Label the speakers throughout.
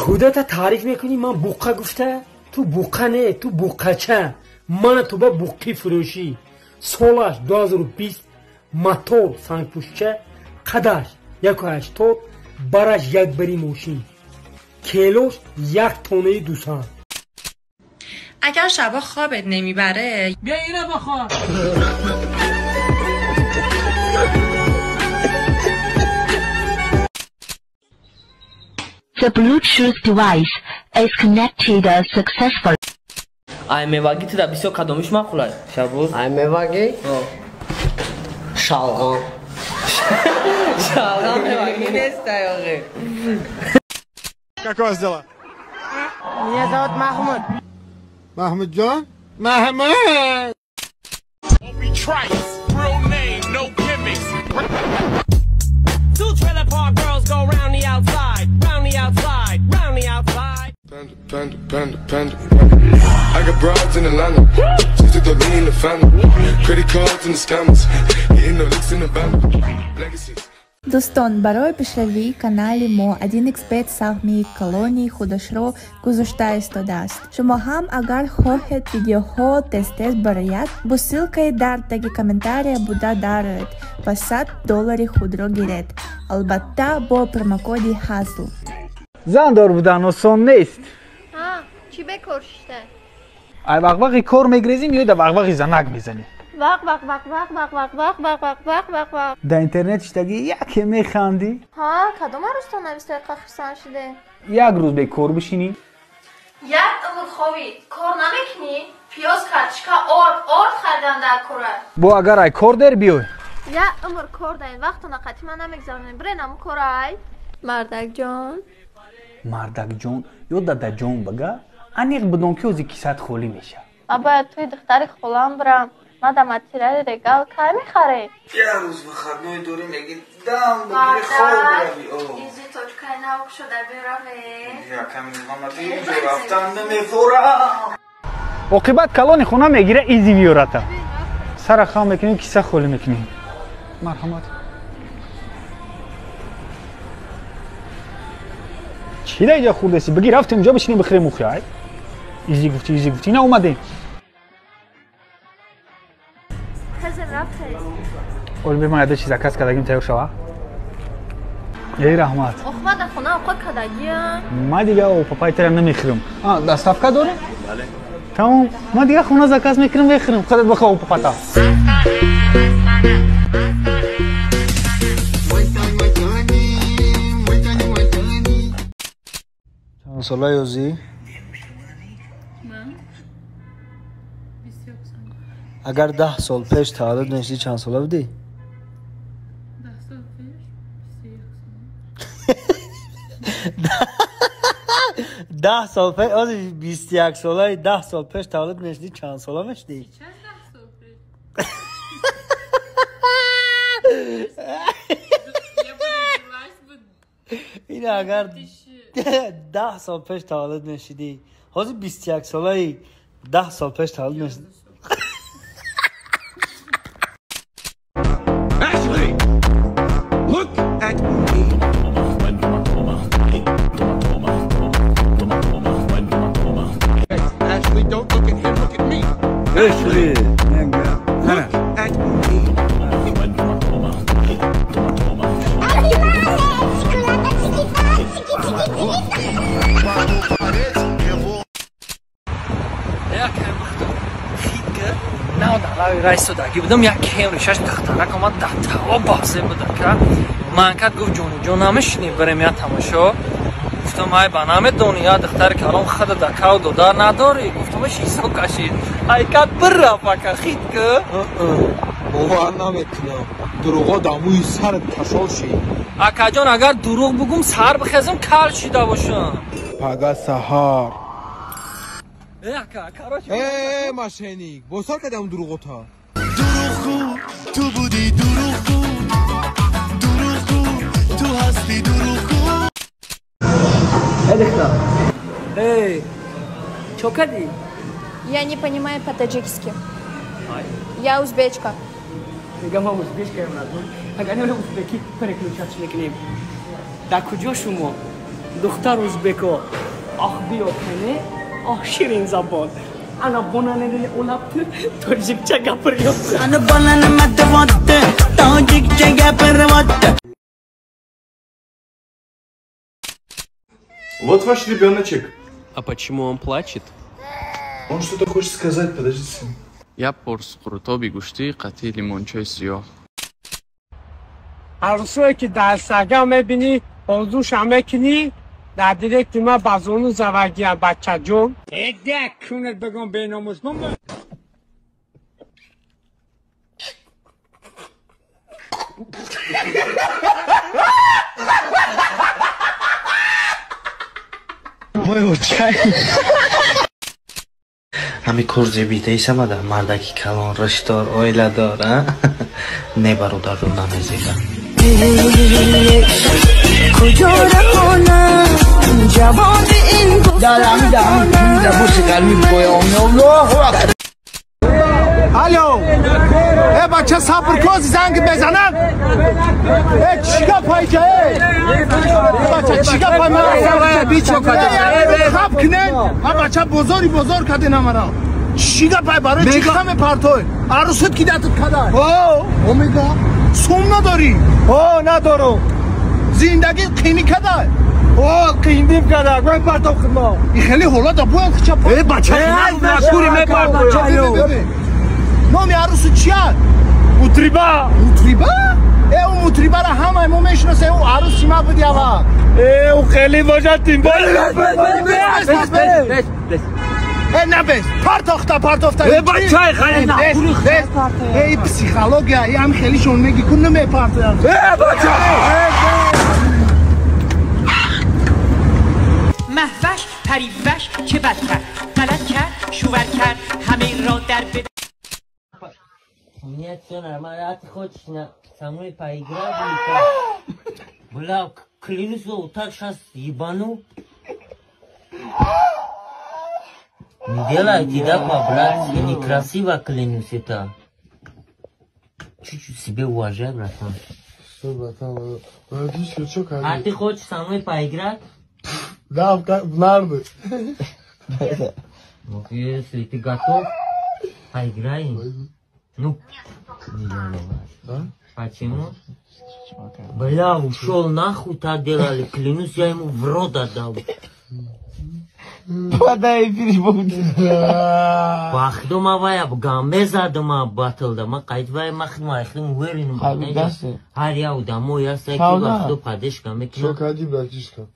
Speaker 1: Худата таъриф мекунӣ, ман буққа гуфта, ту буққа не, ту буққача. Мана ту ба буққӣ фурӯшӣ. Солаш 2020, мотор сангпӯшча, қадаш 1,80, бараш як бари мошин. Келош як тонаи 200.
Speaker 2: اگر شبا خوابت نمیبره
Speaker 1: بیا اینو بخور.
Speaker 3: The Bluetooth device is connected successfully.
Speaker 4: Ай меваги ту да бисёр кадомиш маъқулай? Шабоз?
Speaker 5: Ай меваги? Шалғам.
Speaker 4: Шалғам меваги нестай охе.
Speaker 6: Как у вас дела?
Speaker 7: Меня зовут Махмуд.
Speaker 6: Махмуд-ҷон? Махмуд!
Speaker 8: Real name, no gimmicks. Two trailer park girls go round the outside, round the outside, round the outside.
Speaker 9: Panda, panda, panda, panda. I got broads in Atlanta. Just took the lean in the family. Credit cards and the scammers. Hitting the licks in the band. Legacies.
Speaker 10: Дӯстон, барои пешравии канали мо 1xBet саҳми калони худашро гузошта истодааст. Шумо ҳам агар хоҳед видеоҳо тез-тез барояд, бо ссылкаи дар таги комментария буда дароед ва 100 доллари худро гиред. Албатта бо промокоди ХАЗЛ.
Speaker 11: Зандор будан осон нест.
Speaker 12: Чӣ бекор шишта?
Speaker 11: Ай вақвақи кор мегрезим ё да вақвақи занак мезанем?
Speaker 12: Вақ вақ вақ вақ вақ вақ вақ вақ вақ вақ вақ вақ.
Speaker 11: Дар интернет иштагӣ яке механдӣ.
Speaker 12: Ҳа, кадом арӯзтон нависта хурсанд шуде?
Speaker 11: Як рӯз бекор бишинӣ.
Speaker 12: Як умр ховӣ, кор намекунӣ? Пиёз, картошка, орд, орд харидан дар кора.
Speaker 11: Бо агар ай кор дер биёй.
Speaker 12: Як умр кор даин, вақтона қатъи ман намегзаронем. Бирен аму корай. Мардакҷон.
Speaker 11: Мардакҷон ё дадаҷон бага, аниқ бидон ки ози кисат холӣ мешавад.
Speaker 12: Ман бояд тӯи духтари холам бирам. Ман дар материали регал кай мехарем?
Speaker 13: Як рӯз выходной дорем, меги дам бигири хоб бирави.
Speaker 12: Изи точкаи нав шуда бираве.
Speaker 13: Яками ҷо рафтан намефорам.
Speaker 11: Оқибат калони хона мегира, изи меёрата. Сара хам мекунем, киса холӣ мекунем. Марҳамат. Чӣ дар иҷа хӯрдаси? Биги рафтем ҷо бишинем бихӯрем ухи ай. Изи гуфтӣ, изи гуфтӣ, ина омадем. Оли бе ман яда чиз заказ кардагим тайёр шава. Эй раҳмат.
Speaker 12: Ох, ман дар хона овқат кардагиам.
Speaker 11: Ман дига папай тара намехӯрам. А, доставка дорем?
Speaker 13: Бале.
Speaker 11: Тамом, ман дига хона заказ мекунам, мехӯрам. Худат бихӯр папата.
Speaker 13: Чанд солаи озӣ? Агар 10 сол пеш таваллуд мешудӣ, чанд сола будӣ?
Speaker 14: 10 сол пеш 21 сол.
Speaker 13: 10 сол пеш, ҳозир 21 солаи, 10 сол пеш таваллуд мешудӣ, чанд сола мешудӣ?
Speaker 14: Сейчас 10 сол пеш. Я бы родилась бы.
Speaker 13: Ин агар 10 сол пеш таваллуд мешудӣ, ҳозир 21 солаи, 10 сол пеш таваллуд мешудӣ.
Speaker 8: Ashley, look at me. Ashley, don't look at him, look at me.
Speaker 13: Ashley,
Speaker 8: look at me.
Speaker 4: Райсодаги будам, як кем ришаш духтарак омад, датаво баҳсе будака. Манкат гуфт, ҷони ҷон намешинӣ барем я тамошо? Гуфтам, ай ба намедонӣ, я духтари калом хада дакав додар надорӣ. Гуфтам, шисо кашид. Ҳайкат бирафт ака, хит ки.
Speaker 15: Бовар намекунам. Дурӯғо дар мӯи сарат кашол шид.
Speaker 4: Акаҷон, агар дурӯғ бугум, сар бихезам, кал шида бошам.
Speaker 15: Пага саҳар.
Speaker 4: Э, ака, короче.
Speaker 15: Э, мошенник, бо сар кардам дурӯғота.
Speaker 16: Дурӯғгӯ, ту будӣ дурӯғгӯ. Дурӯғгӯ, ту ҳастӣ дурӯғгӯ.
Speaker 4: Эй, духтар. Эй, чо кардӣ?
Speaker 12: Я не понимаю по-таджикски. Я узбечка.
Speaker 1: Мегам, ман узбечкаям, радон. Агар не узбекӣ переключать мекунем. Дар куҷо шумо? Духтар узбеко ах биё кане ах ширин забон ана бонанени улабdi tojikcha gapiryapti
Speaker 5: ana bolani matavotdi tojikcha gapiryapti.
Speaker 9: Вот ваш ребеночек.
Speaker 17: А почему он плачет?
Speaker 9: Он что-то хочет сказать, подождите.
Speaker 18: Як порс қурутоби гӯштӣ қатъи лимончаи сиёҳ.
Speaker 7: Арӯсое ки дар сага мебинӣ, орзуша мекунӣ, дар директи ма ба зону завагиям, бачаҷон. Эдак кунат бигом беномус.
Speaker 19: Ҳами кор зебидаисамада мардаки калон, ришдор, оиладор, а? Не, бародарро намезеба.
Speaker 5: Куҷо равонам ҷавоби ин
Speaker 6: Алло, э бача сабр кун, занг мезанам. Э чӣ гап ҳайҷа? Э бача чӣ гап ҳай? Хаб кунен, ма бача бозори бозор кардена мара. Чӣ гап ҳай? Барои чӣ хаме партой? Арӯсат ки датат кадай? Омега сум надорӣ?
Speaker 7: О, надорам.
Speaker 6: Зиндагӣ қинӣ кадай?
Speaker 7: О, қиндим кадай. Гӯй партов хидмо.
Speaker 6: И хеле ҳолата бояд хича. Э бача,
Speaker 7: накури мепартоям.
Speaker 6: Номи арӯсу чия?
Speaker 7: Мутриба.
Speaker 6: Мутриба? Э, ӯ мутрибара ҳамаи мо мешиносем, ӯ арӯси ма буди аввал.
Speaker 7: Э, ӯ хеле бошад тимбол.
Speaker 6: Э, набес, партохта, партофта.
Speaker 7: Э, бачаи хеле накури.
Speaker 6: Э, и психология, и ҳам хелишон меги ку намепартоям.
Speaker 7: Э, бача.
Speaker 20: Маҳваш париваш чه бад кард, ғалат кард, шувар кард, ҳама ро дар бед.
Speaker 21: У меня все нормально, а ты хочешь со мной поиграть или как? Бля, клянусь, вот так сейчас ебану. Не делайте, да, по-братски, некрасиво, клянусь, это. Чуть-чуть себе уважай, братан.
Speaker 9: Что, братан, братишка, что, как?
Speaker 21: А ты хочешь со мной поиграть?
Speaker 9: Да, в нарды.
Speaker 21: Ну, если ты готов, поиграем. Ну, не делай. Почему? Бля, ушел нахуй, так делали. Клянусь, я ему в рот отдал.
Speaker 7: Подай эфир,
Speaker 21: Бахдума вая, гамеза дома батл да, ма кайтвай махма, ахлим уверен. Хар я домой, я всякий бахду падешка мекину.
Speaker 9: Что, ходи, братишка?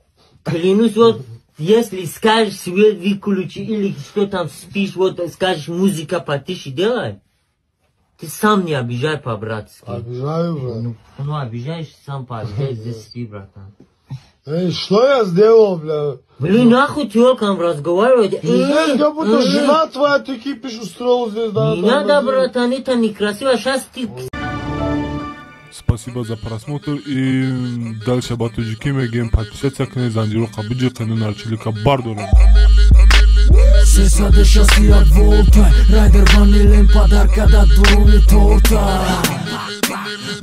Speaker 21: Клянусь, вот, если скажешь свет выключи или что там спишь, вот скажешь музыка потише делай. Ты сам не обижай по-братски.
Speaker 9: Обижаю, брат.
Speaker 21: Ну, обижаешь, сам пообижай, здесь спи, братан.
Speaker 9: Эй, что я сделал, бля?
Speaker 21: Блин, нахуй тёлкам разговаривать.
Speaker 9: Здесь как будто жена твоя, ты кипиш устроил здесь, да?
Speaker 21: Не надо, братан, это некрасиво, сейчас ты...
Speaker 22: Спасибо за просмотр и дальше ба тоҷикӣ мегӯем подписаться кунед, занҷиро қабиҷиқену нарчилика бардорем.
Speaker 23: 361 волта Райдер ванилем подарка да дуруни торта.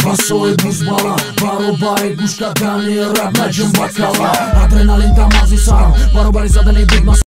Speaker 23: Басои бузбала баробари гӯш кардани раб наҷум ба кала. Адреналин дамази сарам баробари задани бигма.